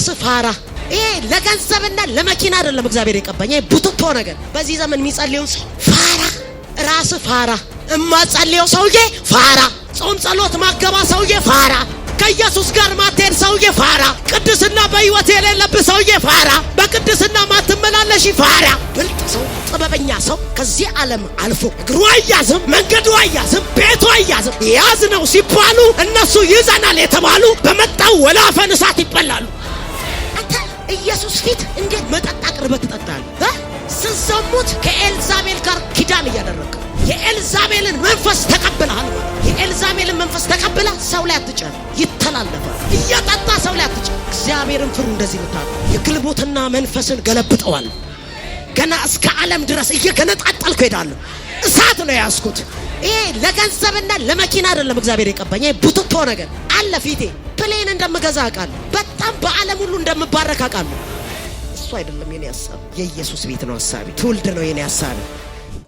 ራስ ፋራ። ይሄ ለገንዘብና ለመኪና አይደለም እግዚአብሔር የቀባኝ። ይሄ ቡትቶ ነገር በዚህ ዘመን የሚጸልየውን ሰው ፋራ፣ ራስ ፋራ፣ እማጸልየው ሰውዬ ፋራ፣ ጾም ጸሎት ማገባ ሰውዬ ፋራ፣ ከኢየሱስ ጋር ማትሄድ ሰውዬ ፋራ፣ ቅድስና በሕይወት የሌለብህ ሰውዬ ፋራ፣ በቅድስና ማትመላለሽ ፋራ። ብልጥ ሰው፣ ጥበበኛ ሰው ከዚህ ዓለም አልፎ እግሩ አያዝም፣ መንገዱ አያዝም፣ ቤቱ አያዝም። ያዝ ነው ሲባሉ እነሱ ይዘናል የተባሉ በመጣው ወላፈን እሳት ይበላሉ። አንተ ኢየሱስ ፊት እንዴት መጠጥ አቅርበህ ትጠጣለህ? ስትዘሙት ከኤልዛቤል ጋር ኪዳን እያደረግህ የኤልዛቤልን መንፈስ ተቀብለሃል ማለት። የኤልዛቤልን መንፈስ ተቀብለህ ሰው ላይ አትጫን፣ ይተላለፋል። እየጠጣ ሰው ላይ አትጫን። እግዚአብሔርን ፍሩ። እንደዚህ ምታሉ የግልቦትና መንፈስን ገለብጠዋል። ገና እስከ ዓለም ድረስ እየገነጣጠልኩ ሄዳለሁ። እሳት ነው የያዝኩት። ይሄ ለገንዘብና ለመኪና አይደለም እግዚአብሔር የቀባኝ። ይሄ ቡትቶ ነገር አለ ፊቴ። Plane እንደምገዛ አውቃለሁ። በጣም በዓለም ሁሉ እንደምባረክ አውቃለሁ። እሱ አይደለም የኔ ሀሳብ፣ የኢየሱስ ቤት ነው ሀሳቤ። ትውልድ ነው የኔ ሀሳቤ።